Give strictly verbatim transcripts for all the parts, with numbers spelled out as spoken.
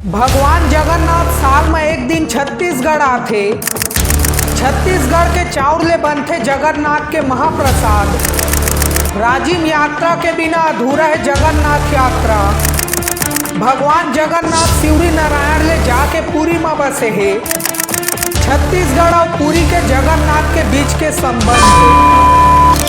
भगवान जगन्नाथ साल म एक दिन छत्तीसगढ़ आथे। छत्तीसगढ़ के चाउर ले बनथे जगन्नाथ के महाप्रसाद। राजिम यात्रा के बिना अधूरा हे जगन्नाथ यात्रा। भगवान जगन्नाथ शिवरी नारायण ले जाके पुरी म बसे हे। छत्तीसगढ़ अउ पुरी के जगन्नाथ के बीच के संबंध।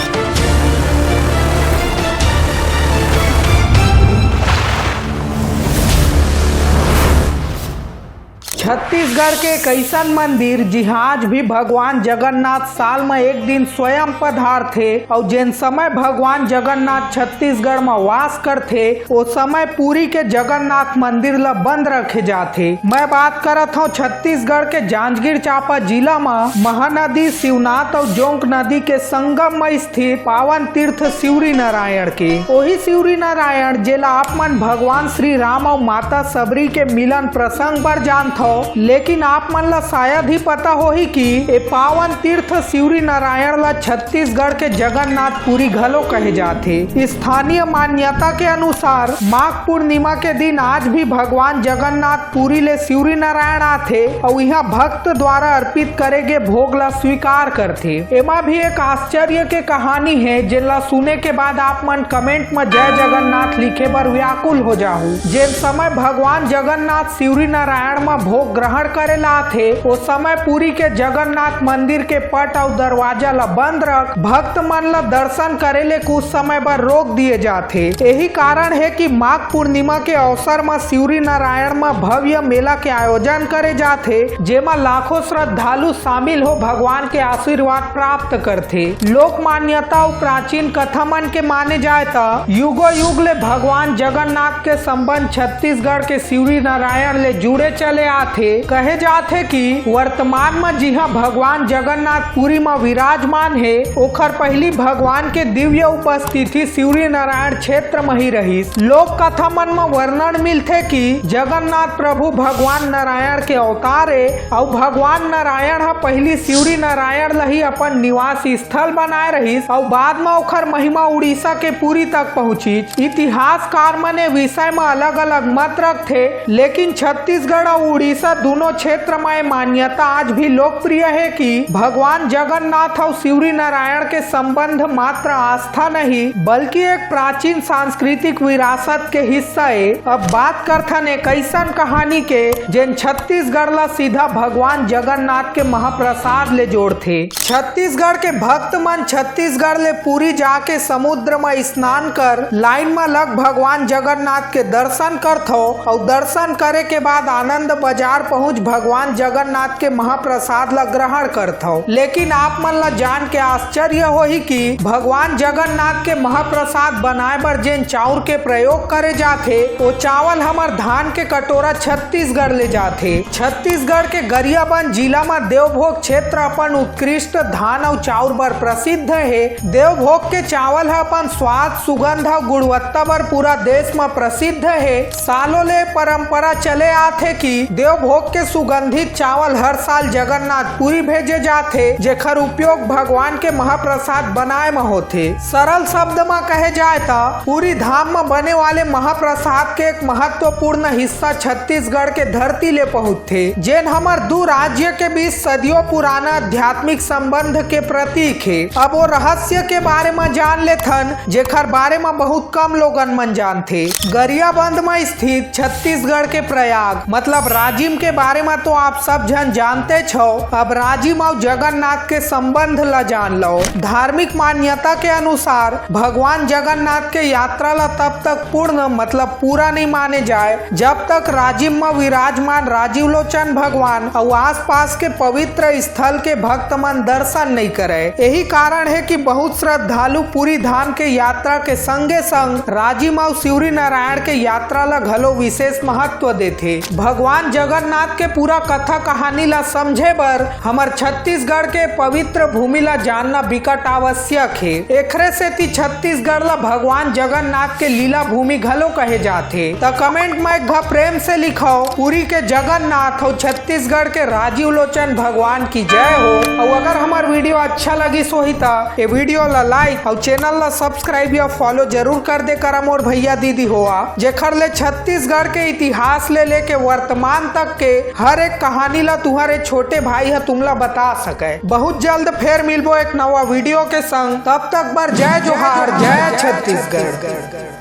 छत्तीसगढ़ के एक अइसन मंदिर, जिहां आज भी भगवान जगन्नाथ साल म एक दिन स्वयं पधारथे, अउ जेन समय भगवान जगन्नाथ छत्तीसगढ़ म वास करथे, ओ समय पुरी के जगन्नाथ मंदिर ल बंद रखे जाथे। मैं बात करत हंव छत्तीसगढ़ के जांजगीर चांपा जिला म महानदी शिवनाथ अउ जोंक नदी के संगम म स्थित पावन तीर्थ शिवरी नारायण के। ओही शिवरी नारायण, जेला आप मन भगवान श्री राम अउ माता सबरी के मिलन प्रसंग बर जानथव, लेकिन आप मन ला शायद ही पता होही कि ए पावन तीर्थ शिवरी नारायण ला छत्तीसगढ़ के जगन्नाथ पुरी घलो कहे जाथे। स्थानीय मान्यता के अनुसार माघ पूर्णिमा के दिन आज भी भगवान जगन्नाथ पुरी ले शिवरी नारायण आथे अउ इहां भक्त द्वारा अर्पित करे गे भोग ला स्वीकार करथे। एमा भी एक आश्चर्य के कहानी हे, जेन ला सुने के बाद आप मन comment म जय जगन्नाथ लिखे बर व्याकुल हो जाहू। जेन समय भगवान जगन्नाथ शिवरी नारायण म भोग ग्रहण करे ला आथे, ओ समय पुरी के जगन्नाथ मंदिर के पट अउ दरवाजा ला बंद रख भक्त मन ला दर्शन करे ले कुछ समय बर रोक दिए जाथे। यही कारण हे कि माघ पूर्णिमा के अवसर म शिवरी नारायण म भव्य मेला के आयोजन करे जाथे, जेमा लाखों श्रद्धालु शामिल हो भगवान के आशीर्वाद प्राप्त करथे। लोक मान्यता अउ प्राचीन कथा मन के माने जाए त युगो युग ले भगवान जगन्नाथ के संबंध छत्तीसगढ़ के शिवरी नारायण ले जुड़े चले आथे। कहे जाथे कि वर्तमान म जिहां भगवान जगन्नाथ पुरी म विराजमान हे, ओखर पहिली भगवान के दिव्य उपस्थिति शिवरी नारायण क्षेत्र म ही रहिस। लोक कथा मन म वर्णन मिलथे कि जगन्नाथ प्रभु भगवान नारायण के अवतार ए, अउ भगवान नारायण ह पहिली शिवरी नारायण ल ही अपन निवास स्थल बनाए रहिस, अउ बाद म ओखर महिमा उड़ीसा के पुरी तक पहुंचिस। इतिहासकार मन ए विषय म अलग-अलग मत रखथे, लेकिन छत्तीसगढ़ अउ उड़ीसा दूनों क्षेत्र म ए मान्यता आज भी लोकप्रिय हे कि भगवान जगन्नाथ अउ शिवरी नारायण के संबंध मात्र आस्था नहीं, बल्कि एक प्राचीन सांस्कृतिक विरासत के हिस्सा ए। अब बात करथन एक अइसन कहानी के, जेन छत्तीसगढ़ ला सीधा भगवान जगन्नाथ के महाप्रसाद ले जोड़थे। छत्तीसगढ़ के भक्त मन छत्तीसगढ़ ले पुरी जाके समुद्र म स्नान कर लाइन म लग भगवान जगन्नाथ के दर्शन करथव अउ दर्शन करे के बाद आनंद बाजार पहुंच भगवान जगन्नाथ के महाप्रसाद ला ग्रहण करथव। लेकिन आप मन ला जान के आश्चर्य होही कि भगवान जगन्नाथ के महाप्रसाद बनाए बर जेन चाउर के प्रयोग करे जाथे, ओ चावल हमर धान के कटोरा छत्तीसगढ़ ले जाथे। छत्तीसगढ़ के गरियाबंद जिला म देवभोग क्षेत्र अपन उत्कृष्ट धान अउ चाउर बर प्रसिद्ध हे। देवभोग के चावल ह अपन स्वाद, सुगंध अउ गुणवत्ता बर पूरा देश म प्रसिद्ध हे। सालों ले परंपरा चले आथे कि देवभोग के सुगंधित चावल हर साल जगन्नाथपुरी भेजे जाथे, जेखर उपयोग भगवान के महाप्रसाद बनाए म होथे। सरल शब्द म कहे जाए त, पुरी धाम म बने वाले महाप्रसाद के एक महत्वपूर्ण हिस्सा छत्तीसगढ़ के धरती ले पहुंचथे, जेन हमर दू राज्य के बीच सदियों पुराना आध्यात्मिक संबंध के प्रतीक हे। अब ओ रहस्य के बारे म जान लेथन, जेखर बारे म बहुत कम लोगन मन जानथे। गरियाबंद म स्थित छत्तीसगढ़ के प्रयाग, मतलब राजिम के बारे म तो आप सब झन जानतेच हव। अब राजिम अउ जगन्नाथ के संबंध ल जान लव। धार्मिक मान्यता के अनुसार भगवान जगन्नाथ के यात्रा ल तब तक पूर्ण, मतलब पूरा नहीं माने जाए, जब तक राजिम म विराजमान राजीव लोचन भगवान अउ आसपास के पवित्र स्थल के भक्त मन दर्शन नहीं करय। यही कारण हे कि बहुत श्रद्धालु पुरी धाम के यात्रा के संगे संग राजिम अउ शिवरी नारायण के यात्रा ल घलो विशेष महत्व देथे। भगवान जगन्नाथ जगन्नाथ के पूरा कथा कहानी ला समझे बर हमर छत्तीसगढ़ के पवित्र भूमि ला जानना बिकट आवश्यक हे। एखरे सेती छत्तीसगढ़ ला भगवान जगन्नाथ के लीला भूमि घलो कहे जाथे। त कमेंट में एक घा प्रेम से लिखव, पुरी के जगन्नाथ अउ छत्तीसगढ़ के राजीव लोचन भगवान की जय हो। अउ अगर हमर वीडियो अच्छा लगिस होही त ए वीडियो ला लाइक अउ चैनल ला सब्सक्राइब या फॉलो जरूर कर दे करा मोर भैया दीदी होआ, जेखर ले छत्तीसगढ़ के इतिहास ले लेके वर्तमान तक के हर एक कहानी ला तुहर ए छोटे भाई ह तुमला बता सके। बहुत जल्द फेर मिलबो एक नवा वीडियो के संग, तब तक बर जय जोहार, जय छत्तीसगढ़।